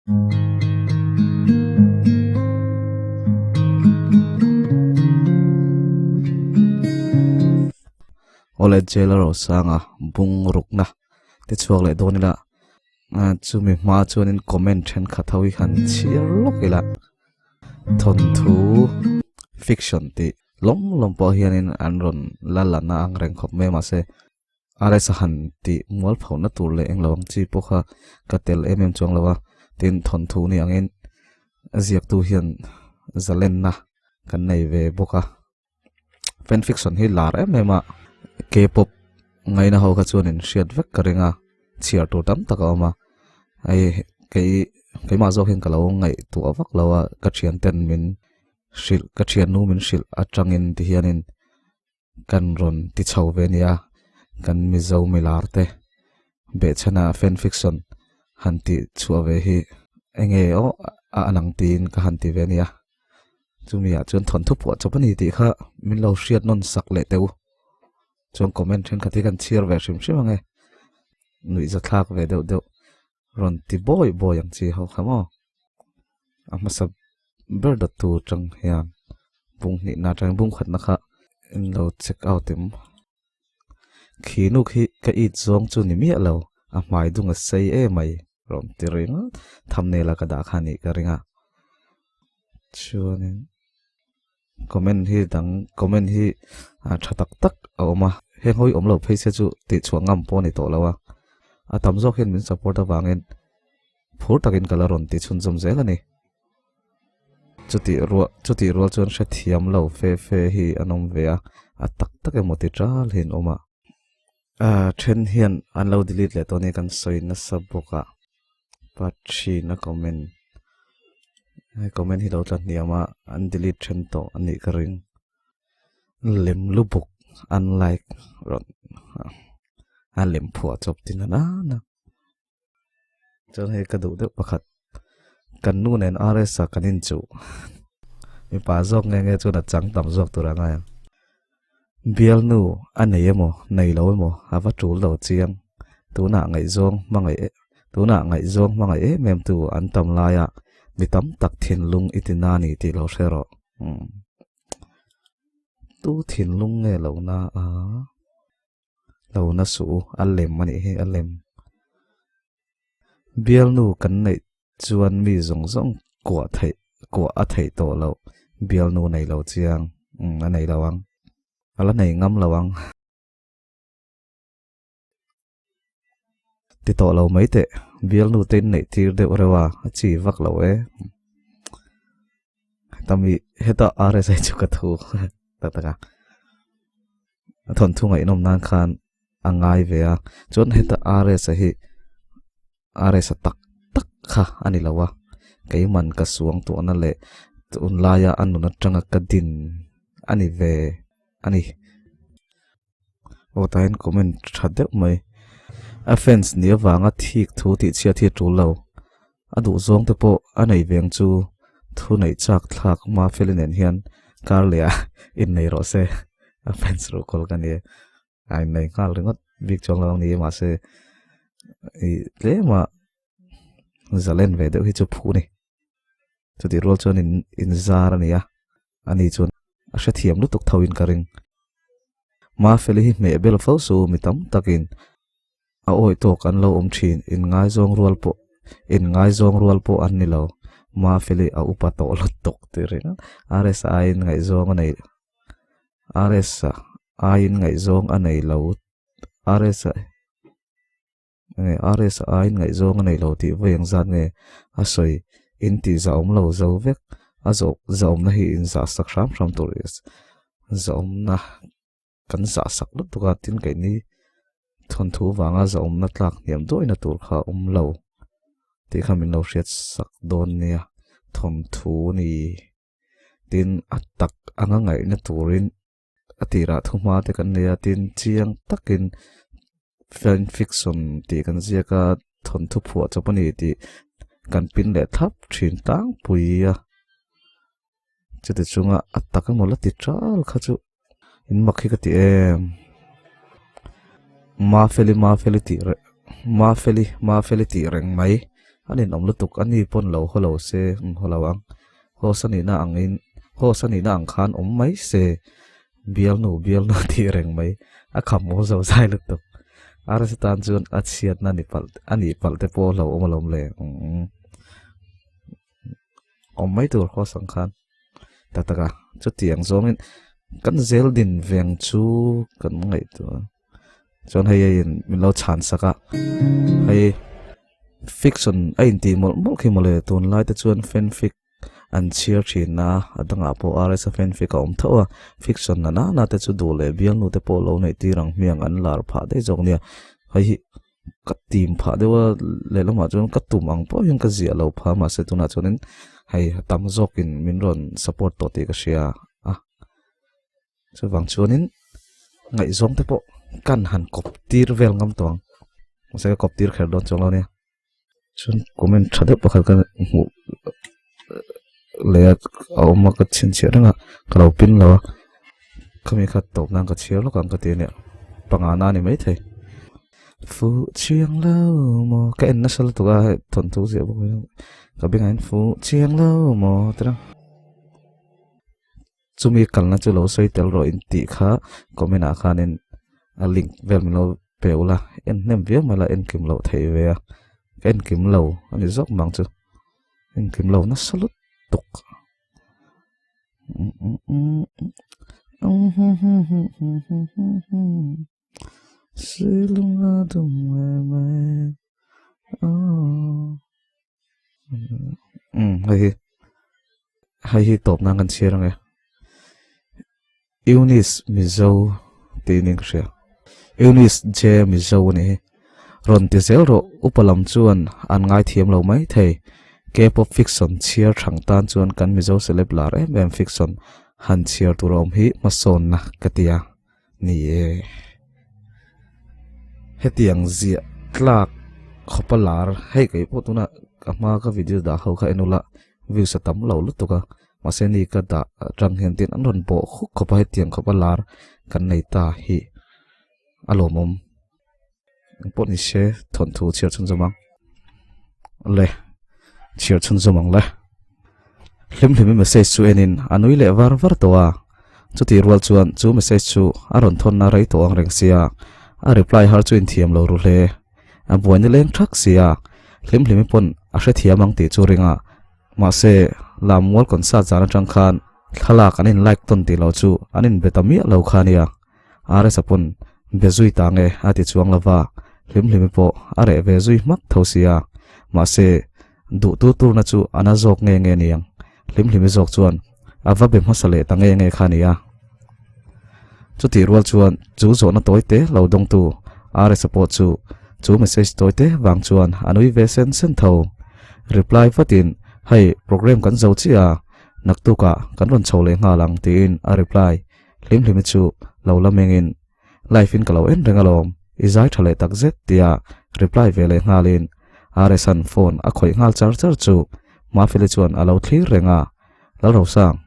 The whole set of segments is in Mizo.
Awle Jailer Rosanga bung rukna te chhuak leh dawn ila chumi hma chuanin comment thenkhat ho hi han chhiar lawk ila thawnthu fiction tih lawm lawm pawh hianin an rawn la la na ang reng khawp mai a mahse RS a han tih mual phohna tur leh englo ang chi pawh kha ka tel em em chuang lo a, tin thawnthu ni angin a ziaktu hian zalenna kan nei ve bawk a, fan fiction hi lar em em a, K-pop ngaina ho kha chuanin hriat vek ka ring a, chhiar tur tam tak a awm a, hei kei keimah zawk hian ka lo ngaihtuah vak lo a, ka thian ten min hrilh ka thiannu min hrilh atangin ti hianin. Kan rawn ti chho ve nia, kan Mizo milar te behchhana fan fiction han tih chhuah ve hi enge aw a anang tiin ka han ti ve nia. Chumi ah chuan thawnthu phuah chawp a ni tih kha min lo hriat nawn sak leh teh u. Chuan comment thenkhat hi kan chhiar ve hrim hrim ang e. Nuihza thlak ve deuh deuh rawn ti bawi bawi ang chi ho kha maw. A hmasa ber dat tur tang hian bung hnihna atangin bung khatna kha in lo check out em. Khi nu khi ka it zawng chu ni miah lo a hmai dung a sei em mai rawn ti ringawt thumbnail a ka dah kha nih ka ring a. Chuanin comment hi dang comment hi a tha tak tak a awm a heng hawi awm lo phei se chu tih chhuah ngam pawh a ni tawh lo a a tam zawk hian min support avangin phur takin ka la rawn ti chhunzawm zel a ni chutih ruah chutih rual chuan hrethiam lo fe fe hi an awm ve a a tak tak emaw ti tal hi an awm a a then hian an lo delete leh tawh a ni kan sawi nasa bawk a. Pathin a comment hei comment hi lo tla hniam a an delete then tawh a nih ka ring lem lu buk unlike rawn a lem phuah chawp tin a nana chuan hei ka duh deuh pakhat kan nu nen RS a kan inchuh mipa zawk nge nge chuan a chang tam zawk tur a ngai ang bialnu a nei emaw nei lo emaw a va tul lo chiang tunah ngaihzawng hmangaih e tunah ngaihzawng hmangaih em em tu an tam laia mi tam tak thinlung i ti na ni tih lo hre rawh umm tu thinlung nge lo na a lo na suh u a lem a nih hi a lem bialnu kan neih chuan mi zawng zawng kuah theih kuah a theih tawh loh bialnu nei lo chiang umm a nei lo ang a la nei ngam lo ang. Ti tawh lo mai teh bialnu te in neih tir deuh reuh a a chi vak lo e heta mi heta RSA chu ka thu tak tak a a thawnthu ngaihnawm nan khan a ngai ve a chuan heta RSA hi RSA tak tak kha a ni lo a keiman ka suang tuahna leh tunlaia a nun atanga ka din a ni ve a ni. Aw tah hian comment tha deuh mai. A fans ni avanga thik thu tih chhiat hi a tul lo. A duh zawng te pawh a nei ve ang chu thu neih chak thlak Mafeli nen hian kar leh ah innei rawh se. A fans ruhkawl ka ni e. A innei nghal ringawt bik chuang lo ang ni e mahse ih tlem a zalen ve deuh hi chu phu ni. Chutih rual chuan in inzar a ni a, ani chuan a hrethiam lutuk tho in ka ring. Mafeli hi hmeh bel fo su mi tam takin a awi tawk an lo awm thin, in ngaizawng rual pawh in ngaizawng rual pawh an ni lo, Mafeli a upa tawh lutuk tih ringawt RSA in ngaihzawng a nei RSA aiin ngaihzawng a nei lo RSA. Nge RS aiin ngaihzawng a neih lo tih vawi ang zat nge a sawi in tih zahawm lo zo vek a zawh zahawmna hi in zah sak hram hram tur zahawmna kan zah sak lutuk a tin keini thawnthu vanga zahawmna tlak hniam dawina tur kha a awm lo tih kha min lo hriat sak dawn nia thawnthu ni tin a tak anga ngaihna turin. a tirah thu hma te kan nei a tin chiang takin fan fiction tih kan ziak a thawnthu phuah chawp a ni tih kan pin leh thlap thin tlangpui a chuti chunga a tak emaw la ti tal kha chu in mak hi ka ti em mafeli mafeli tih reh mafeli mafeli tih reng mai. A ninawm lutuk a ni pawn lo haw lo se um haw lo ang. Host a nihna angin host a nihna ang khan awm mai se bialnu bialnu tih reng mai a kham awm zo zai lutuk. Rsa tan chuan a chhiatna ni palh a nih palh te pawh a hlauhawm alawm le umm awm mai tur host ang khan tak tak a chutiang zawngin kan zel din veng chu kan ngaihtuah chuan hei hei in min lo chhan sak a hei fiction a intih mawlh mawlh khi mawle tunlai te chuan fan fic an chhiar thin a a dangah pawh RS a fan fic a awm tho a fiction na nana te chu duh leh bialnu te pawh lo neih tir ang hmiang an lar phah daih zawk nia hei hi ka tim phah deuh a lehlamah chuan ka tum ang pawh hian ka ziah lo phah mahse tunah chuanin hei a tam zawkin min rawn support tawh tih ka hria a. Chuvang chuanin ngaihzawng te pawh kan han kawp tir vel ngam tawh ang. Mahse ka kawp tir kher dawn chuang lo ania. Chuan comment tha deuh pakhat ka hmuh leh a a awm a ka chhinchhiah reng a ka lo pin lo a. Khami kha tawp nan ka chhiar lawk ang ka ti ania panga na a ni maithei. Fuh chiang lo maw ka en nasa lutuk a hei thawnthu ziah bawk hi ka bengah hian fuh chiang lo maw ti reng. Chumi kalna chu lo sawi tel rawh in tih kha comment ah khanin a link vel min lo pe ula en hnem viau mai la en kim loh theih ve a ka en kim lo a ni zawk mang chu en kim lo nasa lutuk Umm hei hi hei hi tawp nan kan chhiar ang e Eunice Mizo tih niin ka hria Eunice J Mizo a nih hi rawn ti zel rawh upa lam chuan an ngaithiam lo mai thei K-pop fiction chhiar thang tan chuan kan Mizo celeb lar em em fiction han chhiar tur a awm hi hmasawnna ka ti a. Ni e, hetiang ziah tlak khawpa lar hei kei pawh tuna ka hma ka video dah ho kha en ula views a tam lo lutuk a mahse ni ka dah atang hian tin an rawn bawh huk khawp a hetiang khawpa lar kan nei ta hi a lawmawm engpawh ni se thawnthu chhiar chhunzawm ang le chhiar chhunzawm ang le hlim hlimi message chu enin a nui leh var var tawh a chutih rual chuan chu message chu a rawn thawn na rei tawh ang reng sia a reply har chu inthiam lo ru hle a buai ni leng thak sia hlim hlimi pawn a hrethiam ang tih chu ring a mahse lammual concert zan atang khan thlalak an in like tawn tih loh chu an inbe ta miah lo kha nia. RS-a pawn be zui ta nge a ti chuang lo va, Hlimhlimi pawh a reh ve zui hmak tho sia. Mahse, duh tur turna chu a na zawk nge nge niang. Hlimhlimi zawk chuan a va be hmasa leh ta nge nge kha nia. Chutih rual chuan chu zawhna tawi te lo dawngtu RS-a pawh chu chu message tawi te vang chuan a nui ve sen sen tho. Reply vatin, Hei, program kan zo chiah a, naktukah kan rawn chho leh nghal ang tiin a reply. Hlimhlimi chu lo la mengin, Live in ka lo en reng alawm, i zai tha leh tak zet tia reply ve leh nghalin RS-a'n phone a khawih nghal char char chu Mafeli chuan a lo thlir reng a, Lalrosang,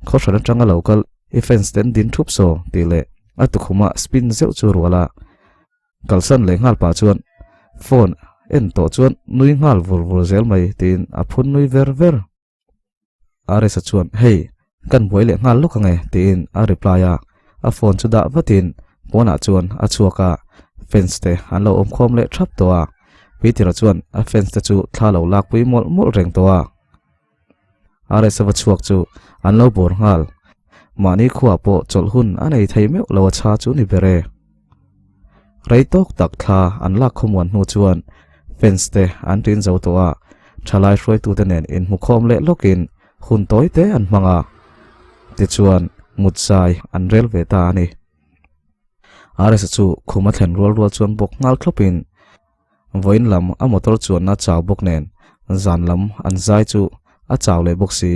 khawhran atanga lo kal i fans ten din thup saw tih leh a tukhuma spin zeuh chu rual a kalsan leh nghal pah chuan phone en tawh chuan nui nghal vur vur zel mai tiin a phun nui ver ver. RS-a chuan, Hei, kan buai leh nghal lawk ange, tiin a reply a. A phone chu dah vatin pawnah chuan a chhuak a, fans te an lo awm khawm leh thap tawh a. Peter-a chuan a fans te chu thla lo lakpui mawlh mawlh reng tawh a. RS-a va chhuak chu an lo bawr nghal. Mahni khuaah pawh chawlh hun a nei thei meuh lo a chha chu ni ber e. Rei tawk tak thla an lak khawmuan hnu chuan fans te an ṭin zo tawh a, ṭhalai hruaitute nen inhmukhawm leh lawkin hun tawi te an hmang a, tichuan mut zai an rel ve ta a ni. RS-a chu khum a thlen rual rual chuan bawk nghal thlawpin vawiin lam a motor chuanna chau bawk nen zan lam an zai chu a chau leh bawk si.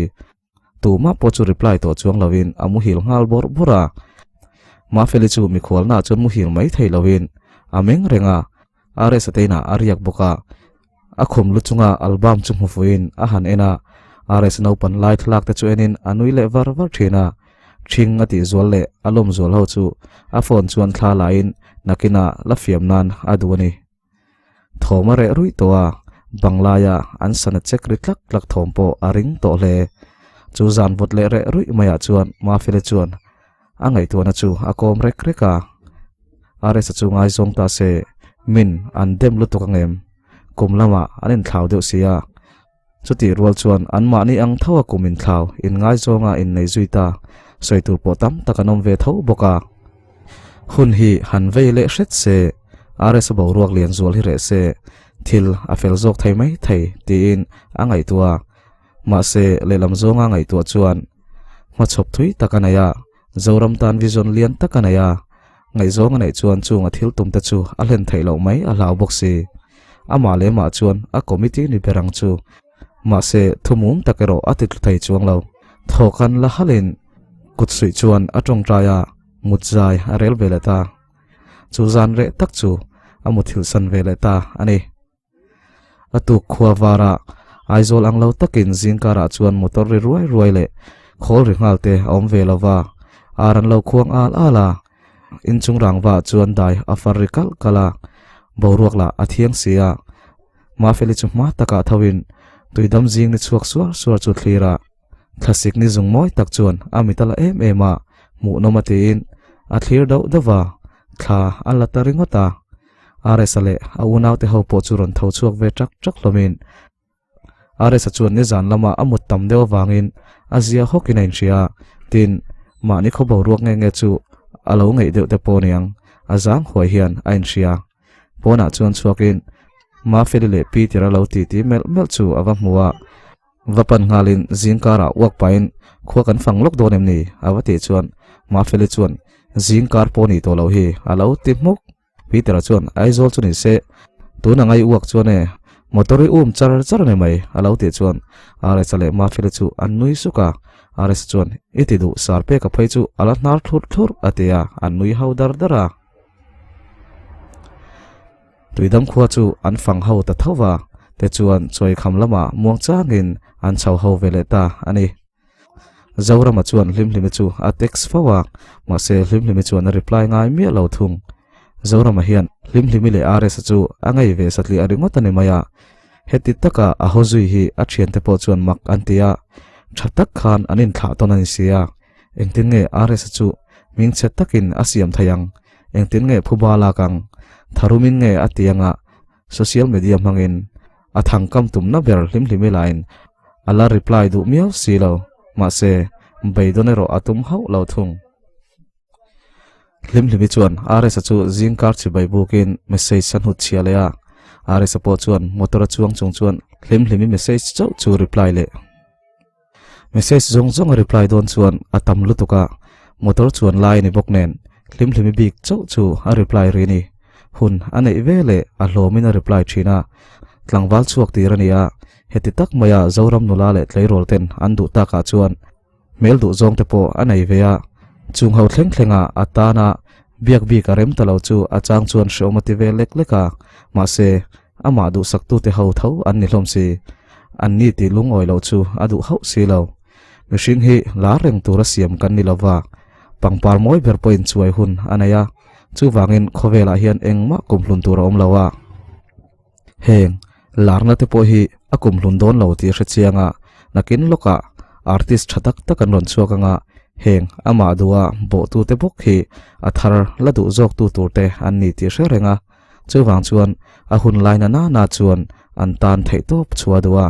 Tumah pawh chu reply tawh chuang lovin a muhil nghal bawrh bawrh a. Mafeli chu mikhualnaah chuan muhil mai thei lovin a meng reng a, RS-a te inah a riak bawk a. A khum lu chunga album chu hmu fuiin a han en a, RS naupan lai thlalak te chu enin a nui leh var var thin a. Ṭhing a tih zual leh a lawm zual ho chu a phone chuan thla lahin nakinah la fiam nan a duh a ni. Thawm a reh ruih tawh a, Banglaia an sana chek ri tlak tlak thawm pawh a ring tawh hle. Chu zan vawt leh reh ruih maiah chuan Mafeli chuan a ngaihtuahna chu a kawm rek rek a. RS-a chu ngaizawng ta se min an dem lutuk ang em? Kum lamah an inthlau deuh si a. Chutih rual chuan anmahni ang tho a kum inthlau inngaizawng a innei zui ta sawi tur pawh tam tak an awm ve tho bawk a. Hun hi han vei leh hret se, RS-a boruak lian zual hi reh se, thil a fel zawk thei mai thei tiin a ngaihtuah a. Mahse, lehlam zawnga ngaihtuah chuan hmachhawp thui tak a nei a, Zoram tan vision lian tak a nei a, ngaihzawng a neih chuan chung a thil tum te chu a hlen theih loh mai a hlau bawk si. Amah leh mah chuan a committee ni ber ang chu. Mahse, thumum tak erawh a ti tlu thei chuang lo. Thawkan la halin kut suih chuan a tawngtai a, mut zai a rel ve leh ta. Chu zan reh tak chu a muthilh san ve leh ta a ni. A tuk khua varah Aizawl ang lo takin zingkarah chuan motor ri ruai ruai leh khawl ri nghal te a awm ve lo va, ar an lo khuang al al a, inchung rangva ah chuan dai a far ri kalh kalh a, boruak lah a thiang si a. Mafeli chu hma takah thoin tuidam zing ni chhuak suar suar chu thlir a, thlasik ni zung mawi tak chuan a mit a la em em a, hmuhnawm a tiin a thlir dauh dauh va, thla a la ta ringawt a. RS-a leh a unaute ho pawh chu rawn tho chhuak ve ṭak ṭak hlawmin RS-a chuan nizan lama a mut tam deuh avangin a zia hawkin a inhria a, tin, mahni khaw boruak nge nge chu a lo ngeih deuh te pawh aniang, a zang huai hian a inhria. Pawnah chuan chhuakin Mafeli leh Peter-a lo titi melh melh chu a va hmu a, Va pan nghalin zingkarah uak pahin khua kan fang lawk dawn em ni? a va tih chuan Mafeli chuan zingkar pawh nih tawh loh hi a lo ti hmuk. Peter-a chuan Aizawl chu ni se tuna ngai uak chuan e motor i um char char a ni mai a lo tih chuan RS-a leh Mafeli chu an nui suk a, RS-a chuan i ti duh sar peka phei chu a la hnar thlurh thlurh a ti a, an nui ho dar dar a. Tuidam khua chu an fang ho ta tho va, tichuan Chawikham lamah muang changin an chho ho ve leh ta a ni. Zorama chuan Hlimhlimi chu a text fo a, mahse Hlimhlimi chuan a reply ngai miah lo thung. Zorama hian Hlimhlimi leh RS-a chu a ngei ve satliah ringawt a ni mai a, heti taka a haw zui hi a thiante pawh chuan mak an ti a, tha tak khan an inthlah tawn a ni si a, engtin nge RS-a chu hmingchhe takin a siam thei ang? Engtin nge phuba lak ang? Tharumin nge a ti anga social media hmangin a thangkam tumna ber hlimhlimi lain a la reply duh miau si lo. Mahse, beidawn erawh a tum hauh lo thung. Hlimhlimi chuan RS-a chu zingkar chibai bukin message a hnut chhia leh a. RS-a pawh chuan motor a chuang chung chuan hlimhlimi message chauh chu reply leh. Message zawng zawng a reply dawn chuan a tam lutuk a, motor chuan lai a ni bawk nen hlimhlimi bik chauh chu a reply ri a ni. Hun a neih ve leh a hlawmin a reply thin a, tlangval chhuak tir a ni a, heti tak maia Zoram nula leh tleirawl ten an duh takah chuan hmel duh zawng te pawh a nei ve a, chung ho thleng thlenga a tana biak bik a rem ta lo chu a chang chuan hreawm a ti ve lek lek a, mahse Amah duhsaktute ho tho an ni hlawm si. An ni tih lungawi loh chu a duh hauh si lo. Mihring hi lar reng tura siam kan ni lova, pangpar mawi ber pawhin chuai hun a nei a, chuvangin khawvelah hian engmah kumhlun tur a awm lo a. Heng larna te pawh hi a kumhlun dawn lo tih hre chiang a, nakin lawkah artist tha tak tak an rawn chhuak anga heng amah duha bawhtute bawk hi a thar la duh zawktu turte an ni tih hre reng a. Chuvang chuan a hun lai na nana chuan an tan theih tawp chhuah duh a,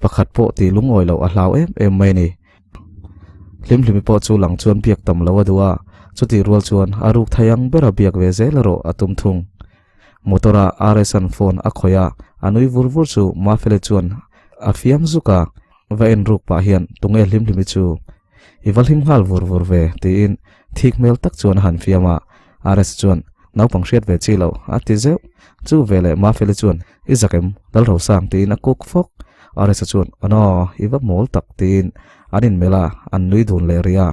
pakhat pawh tih lungawi loh a hlau em em mai a ni. Hlimhlimi pawh chu lang chuan biak tam lo a duh a, chutih rual chuan a ruk thei ang bera biak ve zel erawh a tum thung. Motor-a RS-a'n phone a khawih a, a nui vur vur chu Mafeli chuan a fiam zuk a, va en ruk pah hian tunge Hlimhlimi chu I va hlim nghal vur vur ve, tiin thik hmel tak chuan a han fiam a. RS chuan, Naupang hriat ve chi lo, a ti zeuh. Chu veleh Mafeli chuan, I zak em, Lalrosang, tiin a kuk fawk. RS chuan, Aw, i va mawl tak, tiin an inmelh a, an nui dun leh rih a.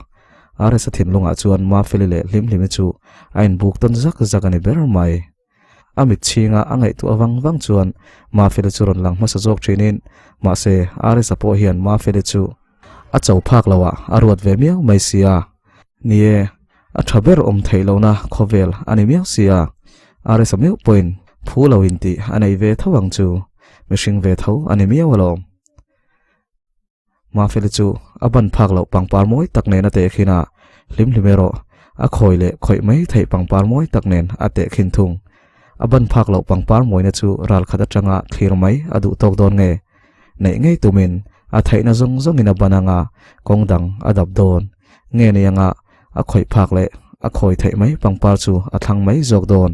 RS-a thinlungah chuan Mafeli leh Hlimhlimi chu a inbuk tawn zak zak a ni ber mai. A mit chhinga a ngaihtuah vang vang chuan Mafeli chu rawn lang hmasa zawk thinin mahse RS-a pawh hian Mafeli chu a cho phak lo ah a ruat ve miau mai si a. Ni e, a tha ber awm theih lohna khawvel a ni miau si a, RS-a meuh pawhin phu lo in tih a nei ve tho ang chu. Mihring ve tho a ni miau alawm. Mafeli chu a ban phak loh pangpar mawi tak nen a tehkhin a, hlim hlim erawh a khawi leh khawih mai theih pangpar mawi tak nen a tehkhin thung. A ban phak loh pangpar mawina chu ral khat atanga thlir mai a duh tawk dawn nge? Neih ngei tumin a theihna zawng zawngin a ban anga kawng dang a dap dawn nge ni anga a khawih phak leh a khawi theih mai pangpar chu a thlang mai zawk dawn.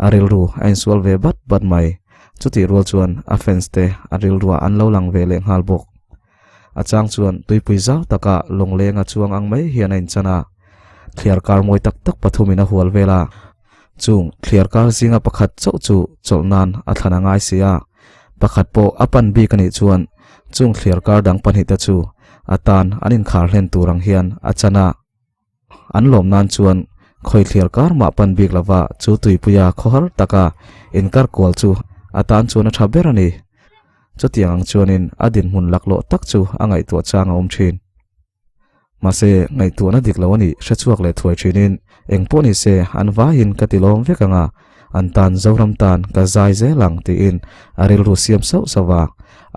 A rilru a insual ve bat bat mai. Chutih rual chuan a fans te a rilruah an lo lang ve leh nghal bawk. A chang chuan tuipui zau taka lawngleng a chuang ang mai hian a inchan a, thliar kar mawi tak tak pathumin a hual vel a. Chung thliar kar zinga pakhat chauh chu chawlh nan a thlan a ngai si a, pakhat pawh a pan bik a nih chuan chung thliar kar dang pahnihte chu a tan an inkhar hlen tur ang hian a chan a. An lawm nan chuan khawi thliar kar mah pan bik lova chu tuipuia khawhar taka inkar kual chu a tan chuan a tha ber a ni. Chutiang ang chuanin a dinhmun laklawh tak chu a ngaihtuah chang a awm thin. Mahse, ngaihtuahna dik lo a nih hre chhuak leh thuai thinin eng pawh ni se an vaiin ka ti lawm vek ang a, an tan Zoram tan ka zai zel ang tiin a rilru siam sauh sauh a,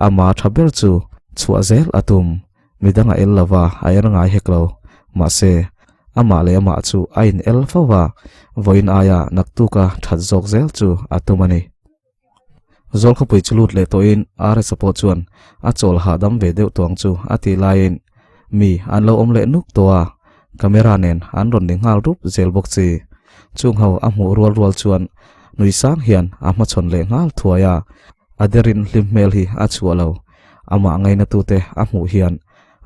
ama tha ber chu chhuah zel a tum. Midang a el lo va, a er ngai hek lo. Mahse, amah leh amah chu a in el fo va, vawiin aia naktuka that zawk zel chu a tum a ni. Zawlkhawpui chu lut leh tawhin RS-a pawh chuan a chawl hahdam ve deuh tawh ang chu a tih laiin mi an lo awm leh nuk tawh a, camera nen an rawn ni nghal rup zel bawk chi. Chung ho a hmuh rual rual chuan nui sang hian a hmachhawn leh nghal thuai a, a derin hlim hmel hi a chhuah lo. Amah ngainatute a hmuh hian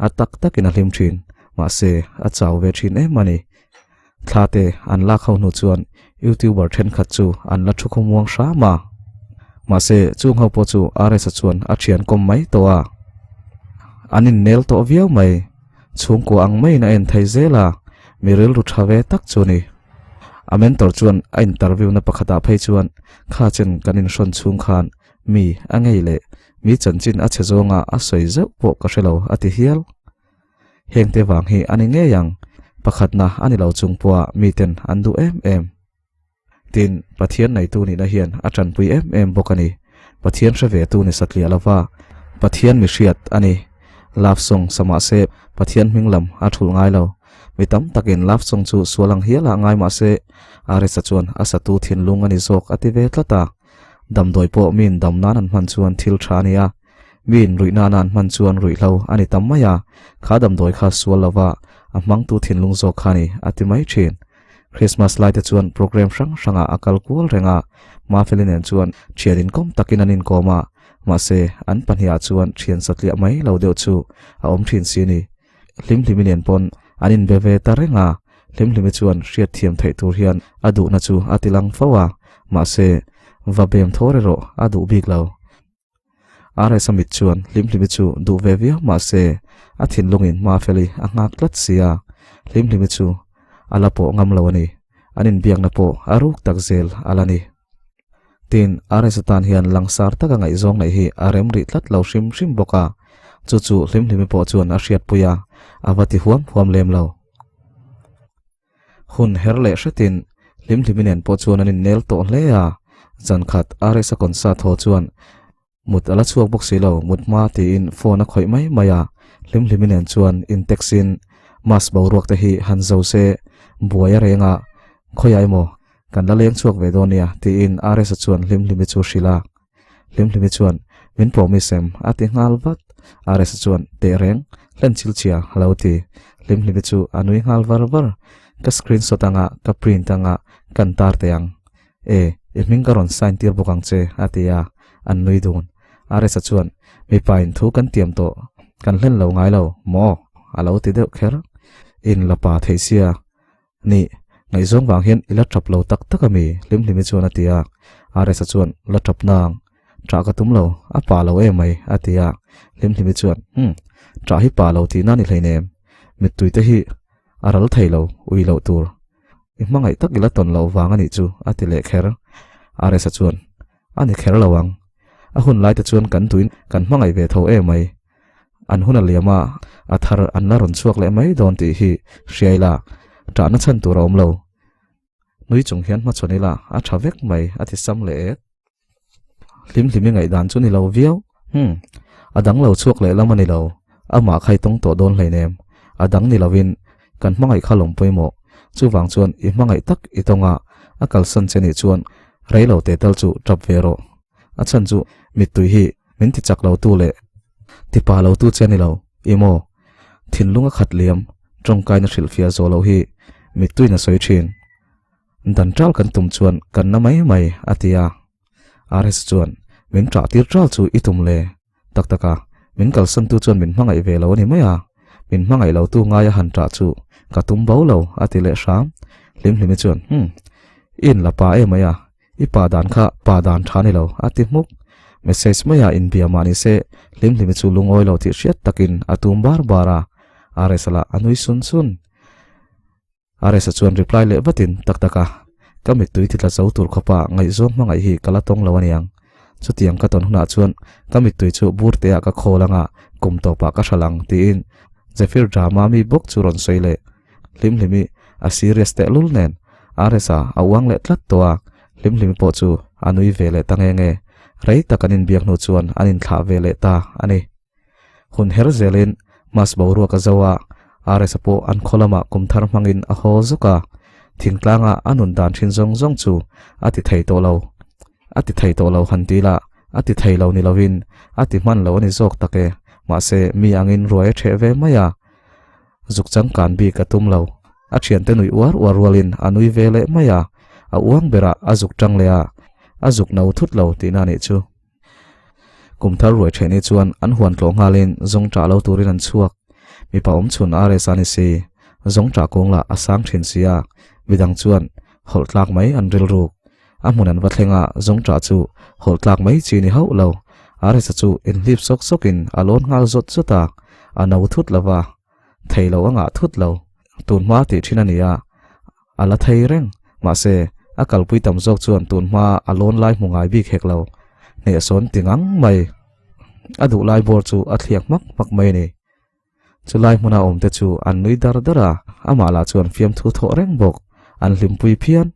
a tak takin a hlim thin, mahse a chau ve thin em a ni. Thla te an lak ho hnu chuan YouTuber thenkhat chu an la thu khawmuang hram a. Mahse chung ho pawh chu RS-a chuan a thian kawm mai tawh a. An innel tawh viau mai. Chhungkua ang maiin a en thei zel a, mi rilru tha ve tak chu a ni. A mentor chuan a interview na pakhatah phei chuan kha chen kan inhrawn chhung khan mi a ngei leh mi chanchin a chhe zawnga a sawi zeuh pawh ka hre lo a ti hial. Hengte vang hi a ni ngei ang, pakhatna a ni lo chung pawha miten an duh em em. Tin, Pathian neitu nihna hian a tanpui em em bawk a ni. Pathian hre ve tu ni satliah lova, Pathian mi hriat a ni. Love song sa mah se Pathian hming lam a thulh ngai lo. Mi tam takin love song chu sual ang hialah ngai mah se, Aresa chuan a satu thinlung a ni zawk a ti ve tlat a. Damdawi pawh miin dam nan an hman chuan thil tha a ni a, miin ruih nana an hman chuan ruihhlo a ni tam mai a, kha damdawi kha sual lova a hmangtu thinlung zawk kha a ni a ti mai thin. Christmas lai te chuan program hrang hrangah a kal kual reng a, Mafeli nen chuan thian inkawm takin an inkawm a, mahse an pahnihah chuan thian satliah mai lo deuh chu a awm thin si a ni. Hlimhlimi nen pawn an inbe ve ta reng a, Hlimhlimi chuan hriatthiam theih tur hian a duhna chu a ti lang fo a, mahse va bem thawr erawh a duh bik lo. RS a mit chuan Hlimhlimi chu duh ve viau mahse a thinlungin Mafeli a nghak tlat si a, Hlimhlimi chu a la pawh ngam lo a ni. An inbiakna pawh a ruk tak zel a la ni. Tin, RS atan hian langsar taka ngaihzawng neih hi a rem rih tlat lo hrim hrim bawk a, chu chu Hlimhlimi pawh chuan a hriatpui a, a va ti huam huam lem lo. Hun her leh hretin Hlimhlimi nen pawh chuan an innel tawh hle a, zan khat RS a concert haw chuan mut a la chhuak bawk si lo, mut hma tiin phone a khawih mai mai a, Hlimhlimi nen chuan in text in mass boruak te hi han zo se buai a reng a, khawiah emaw kan la leng chhuak ve dawn nia tiin RS-a chuan Hlimhlimi chu hrilh a. Hlimhlimi chuan min promise em a ti nghal vat. RS-a chuan teh reng, hlen chil chhia a lo ti. Hlimhlimi chu a nui nghal var var. Ka screenshot anga ka print anga kan tar teh ang. E, i hming ka rawn sign tir bawk ang che a ti a, an nui dun. RS-a chuan mipa in thu kan tiam tawh, kan hlen lo ngai lo maw? a lo ti deuh kher. In la pa thei sia. Ni, ngaihzawng vang hian i la tap lo tak tak a mi? Hlimhlimi chuan a ti a. RS-a chuan, La tap nang. Ṭah ka tum lo, a pa lo em mai, a ti a. Hlimhlimi chuan, Umm, ṭah hi pa lo tihna a ni hleinem. Mittui te hi a ral thei lo, ui loh tur. I hmangaih tak i la tawn loh vang a nih chu, a ti leh kher. RS-a chuan, A ni kher lo ang. A hun lai te chuan kan duhin kan hmangaih ve tho em mai. An hun a liam a, a thar an la rawn chhuak leh mai dawn tih hi hria ila, ṭahna chhan tur a awm lo. Nui chung hian hmachhawn ila a ṭha vek mai a ti sam leh et. Hlimhlimi ngaihdan chu ni lo viau. Umm. A dang lo chhuak leh lam a ni lo. Amah kha i tawng tawh dawn hleinem. A dang ni lovin kan hmangaih kha lawm pawimawh. Chuvang chuan i hmangaih tak i tawng a, a kalsan che nih chuan rei lo teh tal chu tap ve rawh. A chhan chu mittui hi min ti chak lo tu leh ti pa lo tu che a ni lo. I maw? Thinlung a khat liam, tawngkaina hrilhfiah zawh loh hi mittuiin a sawi thin. Dan ṭal kan tum chuan kan na mai mai, a ti a. RS chuan, Min ṭah tir ṭal chu i tum le? Tak tak a, min kalsantu chuan min hmangaih ve lo a ni mai a, min hmangaih lotu ngaia han ṭah chu ka tum bo lo, a ti leh hram. Hlimhlimi chuan, Hum, i inla pa em mai a, i pa dan kha pa dan ṭha ni lo, a ti hmuk. Message maia inbia mah ni se, Hlimhlimi chu lungawi lo tih hriat takin a tum bar bar a, RS lah a nui sun sun. Aresa chuan reply leh vatin, Tak tak a, ka mittui ti tla zo tur khawpa ngaihzawng hmangaih hi ka la tawng lo aniang. Chutiang ka tawn hunah chuan ka mittui chu burteah ka khawl anga kum tawpah ka hral ang tiin Zephyr drama mi bawk chu rawn sawi leh. Hlimhlimi a serious tehlul nen Aresa a uang leh tlat tawh a, Hlimhlimi pawh chu a nui ve leh ta nge nge. Rei tak an inbiak hnu chuan an inthlah ve leh ta a ni. Hun her zelin Mas boruak a zo a, RS-a pawh an khaw lamah kum thar hmangin a haw zuk a, thingtlanga a nun dan thin zawng zawng chu a ti thei tawh lo. A ti thei tawh lo han ti la, a ti thei lo ni lovin a ti hman lo a ni zawk tak e. Mahse, mi angin ruai a ṭheh ve mai a, zuk changkan bik a tum lo. A ṭhiante nui uar uar rualin a nui ve leh mai a, a uang berah a zuk ṭang leh a, a zuk no thut lo tihna a nih chu. Kum thar ruai ṭheh ni chuan an huan tlawh nghalin zawng ṭah lo turin an chhuak. Mipa awm chhun RS a ni si, zawng ṭah kawng lah a sang ṭhin si a, midang chuan hawlh tlak mai an rilruk. A hmun an va thleng a, zawng ṭah chu hawlh tlak mai chi ni hauh lo. RS-a chu inhlip sawk sawkin a lawn nghal zawt zawt a, a no thut lo va, thei lo a ngah thut lo. Tun hma tih ṭhin a ni a, A la thei reng. Mahse, a kalpui tam zawk chuan tun hma a lawn lai hmu ngai bik hek lo. Hnehsawn ti ngang mai. A duh lai bawr chu a thliak hmak hmak mai a ni. Chu lai hmuna awmte chu an nui dar dar a, amah lah chuan fiamthu thawh reng bawk. An hlimpui phian.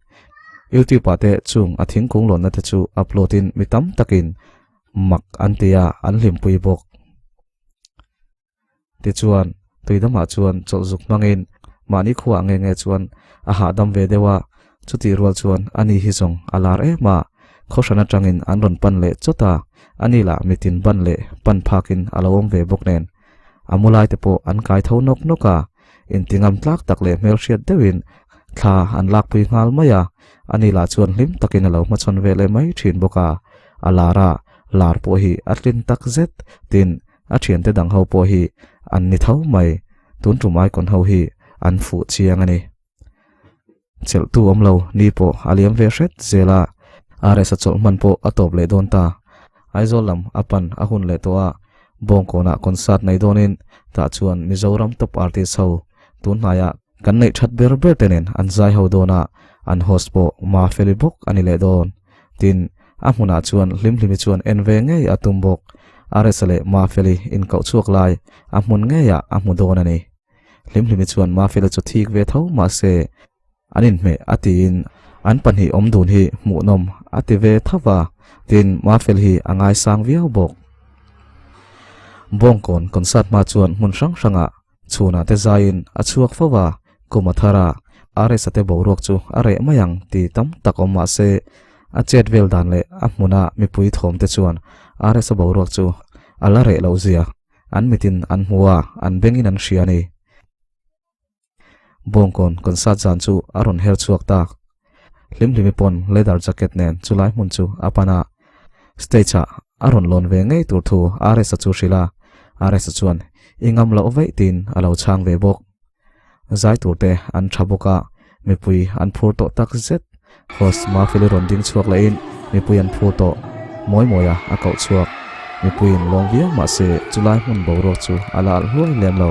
YouTube ah te chung a thingkung lawnna te chu upload in mi tam takin mak an ti a, an hlimpui bawk. Tichuan, tuidamah chuan chawlh zuk hmangin mahni khuaah nge nge chuan a hahdam ve deuh a, chutih rual chuan ani hi zawng a lar em a, khawhran atangin an rawn pan leh chawt a, ani lah mitin ban leh pan phakin a lo awm ve bawk nen. A mu lai te pawh an kai tho nawk nawk a, intingam tlak tak leh hmelhriat deuhin thla an lakpui nghal mai a, ani lah chuan hlim takin a lo hmachhawn ve leh mai thin bawk a, a lar a, lar pawh hi a tlin tak zet, tin, A thiante dang ho pawh hi an ni tho mai, tun tum icon ho hi an fuh chiang a ni. Chelhtu awm lo ni pawh a liam ve hret zel a, RS a chawlh hman pawh a tawp leh dawn ta. Aizawl lam a pan a hun leh tawh a, Bawngkawnah concert nei dawnin tah chuan Mizoram top artist ho tun hnaiah kan neih that ber ber te nen an zai ho dawn a, an host pawh Mafeli bawk a ni leh dawn. Tin, a hmunah chuan Hlimhlimi chuan en ve ngei a tum bawk. Aresa leh Mafeli inkauh chhuak lai a hmun ngeiah a hmu dawn a ni. Hlimhlimi chuan Mafeli chu thik ve tho mahse an inhmeh a tiin an pahnih awm dun hi hmuhnawm a ti ve tho va, tin Mafeli hi a ngaisang viau bawk. Bawngkawn concert hma chuan hmun hrang hrangah Chhunah te zaiin a chhuak fo a, kum a thar a, RS-a te boruak chu a reh mai ang ti tam tak awm mah se, a chet vel dan leh a hmuna mipui thawm te chuan RS-a boruak chu a la reh loh zia an mitin an hmu a, an bengin an hria a ni. Bawngkawn concert zan chu a rawn her chhuak tak. Hlimhlimi pawn leather jacket nen chulai hmun chu a pan a, stage ah a rawn lawn ve ngei tur thu RS-a chu hrilh a, RS-a chuan i ngam loh vaih tiin a lo chhang ve bawk. Zai tur te an tha bawk a, mipui an phur tawh tak zet. Host Mafeli rawn ding chhuak lehin mipui an phur tawh mawi mawi a a koh chhuak. Mipuiin lawm viau mah se chulai hmun boruak chu a la alh hluai lem lo.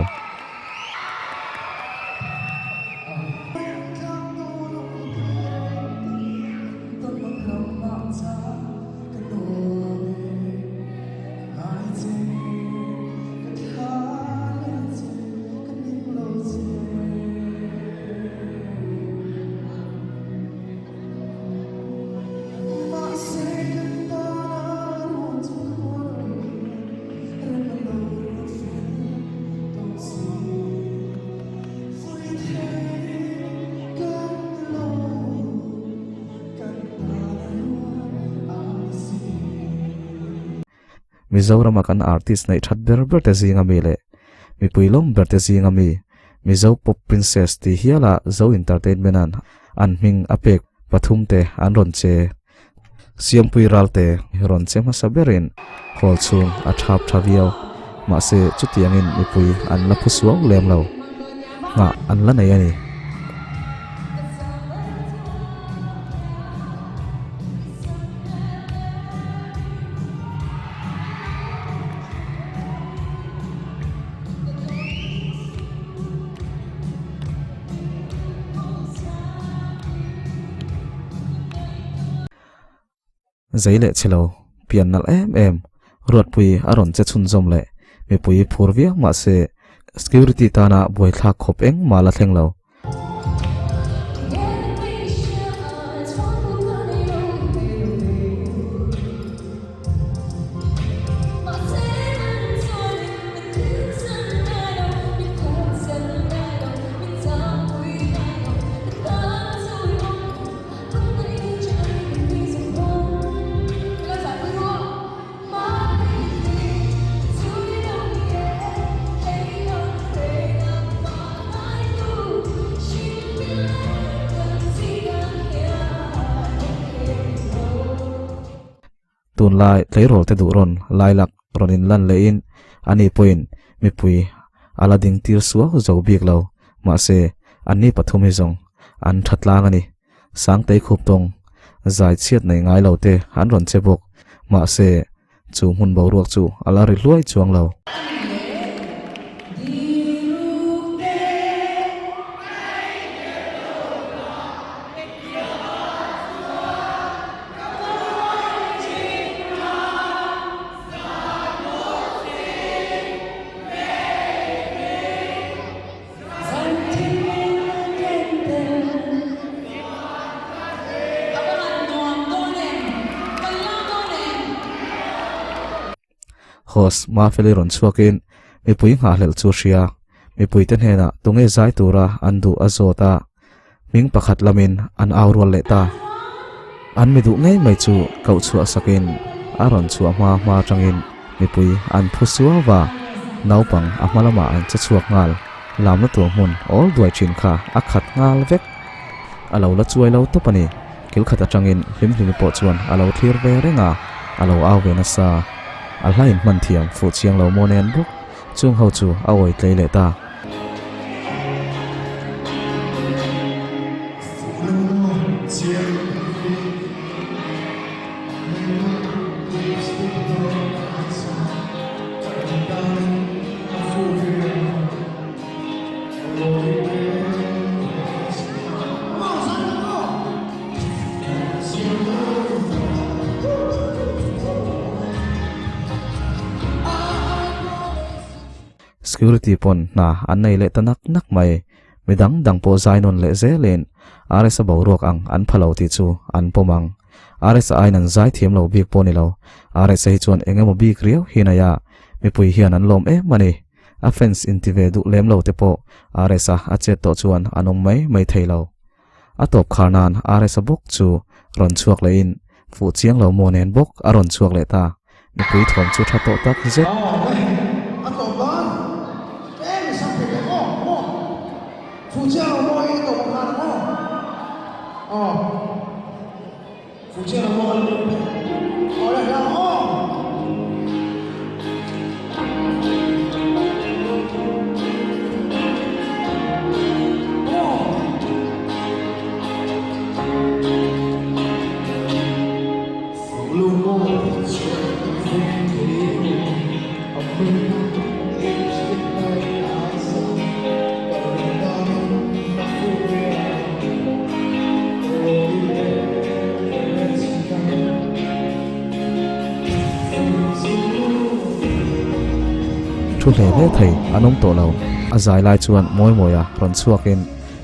Mizorama kan artist neih that ber ber te zinga mi leh mipui lawm ber te zinga mi Mizo Pop Princess tih hiala Zo Entertainment-a'n an hming a pek pathum te an rawn che. Siampui Ralte rawn che hmasa berin hall chhung a thap tha viau. Mahse chutiangin mipui an la phu suau lem lo. Nghah an la nei a ni. Zei leh chhe lo, pian nalh em em, Ruatpui a rawn che chhunzawm leh mipui phur viau mahse security tana buaithlak khawp engmah la thleng lo. Tunlai tleirawl te duh rawn lailak rawn inlan lehin ani pawhin mipui a la ding tir suau zo bik lo. Mahse, anni pathum hi zawng an tha tlang a ni. Sangtei khup tawng zai chhiat nei ngai lo te an rawn che bawk. Mahse, chu hmun boruak chu a la ri hluai chuang lo. Host Mafeli rawn chhuakin mipui nghahhlelh chu hria. Mipuite hnenah tunge zai tura an duh a zawt a, hming pakhat lamin an au rual leh ta. An mi duh ngei mai chu koh chhuah sakin a rawn chhuah hma hma atangin mipui an phu suau va, naupang a hma lamah an che chhuak nghal. Lamna tur hmun awl duai thin kha a khat nghal vek. A lo la chuai lo tawp a ni. Kil khat atangin Hlimhlimi pawh chuan a lo thlir ve reng a, a lo au ve nasa. A hla inhman thiam fuh chiang lo maw nen bawk. Chung ho chu a awi tlei leh ta. Security pawn hna an nei leh ta nak nak mai. Mi dang dang pawh zai nawn leh zelin RS-a boruak ang an pha lo tih chu an pawm ang. RS-a aiin an zai thiam lo bik pawh ni lo. RS-a hi chuan eng emaw bik riau hi nei a, mipui hian an lawm em a ni. A fans inti ve duh lem lo te pawh RS-a a chet tawh chuan an awm mai mai thei lo. A tawp khar nan RS-a bawk chu rawn chhuak lehin fuh chiang lo maw nen bawk a rawn chhuak leh ta. Mipui thawm chu tha tawh tak zet. Thu hle hle thei an awm tawh lo. A zai lai chuan mawi mawia rawn chhuakin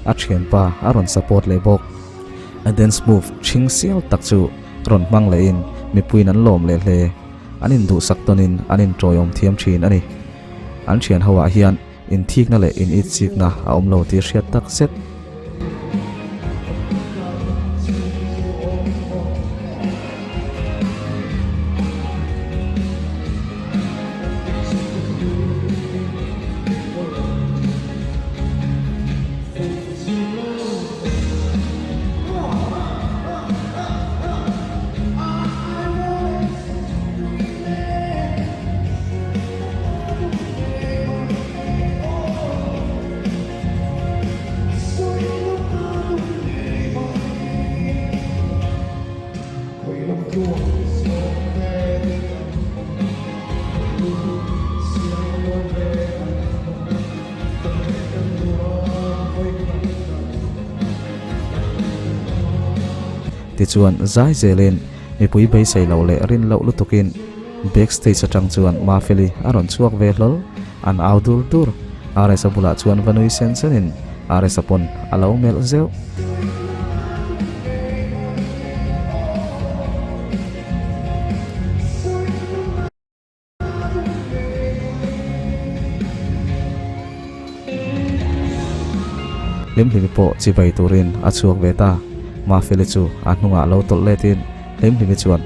a thianpa a rawn support leh bawk. A dance move ṭhing sial tak chu rawn hmang lehin mipuiin an lawm leh hle. An induhsak tawnin an inṭawiawm thiam ṭhin a ni. An ṭhian ho ah hian inthikna leh initsikna a awm lo tih hriat tak zet. Tichuan, zai zelin mipui beisei loh leh rin loh lutukin backstage atang chuan Mafeli a rawn chhuak ve hlawl. An au dur dur. RS-a bulah chuan va nui sen senin RS-a pawn a lo melh zeuh. Hlimhlimi pawh chibai turin a chhuak ve ta. Mafeli chu a hnungah lo tawlh letin Hlimhlimi chuan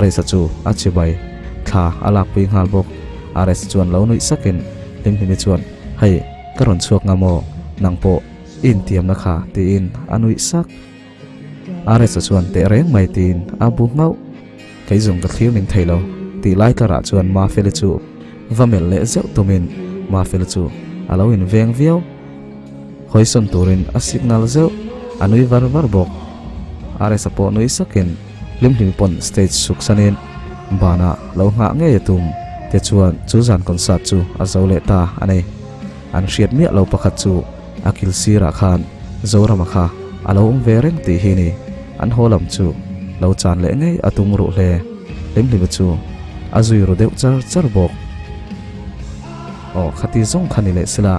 RS-a chu a chibai thla a lakpui nghal bawk. RS chuan lo nuih sakin Hlimhlimi chuan, Hei, ka rawn chhuak ngam aw, nang pawh i intiamna kha tiin a nuih sak. RS-a chuan teh reng mai tiin a bu nghauh. Kei zawng ka thlir ning thei lo tih lai tlarah chuan Mafeli chu va melh leh zeuh tumin Mafeli chu a lo inveng viau. Hawisawn turin a signal zeuh, a nui var var bawk. RS-a pawh nui sakin hlimhlim pawn stage suk sanin banah lo nghah ngei a tum te chuan chu zan concert chu a zo leh ta a ni. An hriat miah lo pakhat chu a kil sirah khan Zorama kha a lo awm ve reng tih hi ni. An haw lam chu lo chan leh ngei a tum ruh hle. Hlimhlima chu a zui ru deuh char char bawk. Aw khati zawng kha ni leh sila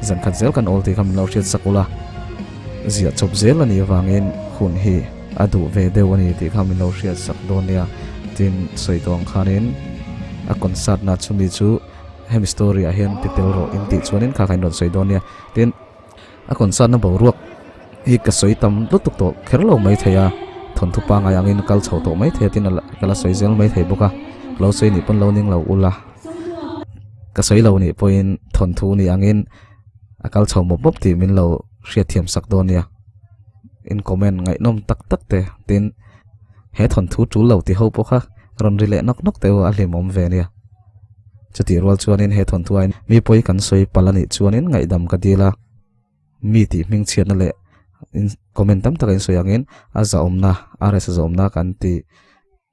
zan khat zel kan awl tih kha min lo hriat sak ula. Ziah chawp zel a nih avangin hun hi a duh ve deuh a ni tih kha min lo hriat sak dawn nia. Tin, sawi tawh ang khanin a concert na chumi chu hemi story ah hian ti tel rawh in tih chuanin kha kha in rawn sawi dawn nia. Tin, a concert na boruak hi ka sawi tam lutuk tawh kher lo mai thei a, thawnthu pangngai angin kal chho tawh mai thei a tin ka la sawi zel mai thei bawk a, ka lo sawi nih pawn lo ning lo ula, ka sawi lo nih pawhin thawnthu nih angin a kal chho mawp mawp tih min lo hriatthiam sak dawn nia. In comment ngaihnawm tak tak te tin he thawnthu tul lo ti ho pawh kha rawn ri leh nawk nawk teh u a hlimawm ve nia. Chutih rual chuanin he thawnthuain mi pawi kan sawi palh a nih chuanin ngaihdam ka dil a, mi tih hmingchhiatna leh in comment tam taka in sawi angin a zahawmna RS a zahawmna kan tih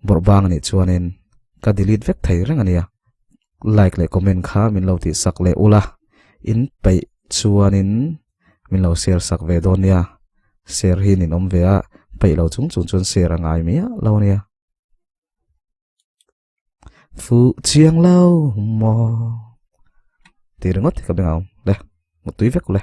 bawrh bang a nih chuanin ka delete vek thei reng a nia. Like leh comment kha min lo tih sak leh ula, in peih chuanin min lo share sak ve dawn nia. Share hi nin awm ve a, peih lo chung chung chuan share a ngai miah lo a nia. Fuh chiang lo maw tih ringawt hi ka beng a awm le, mutui vek le.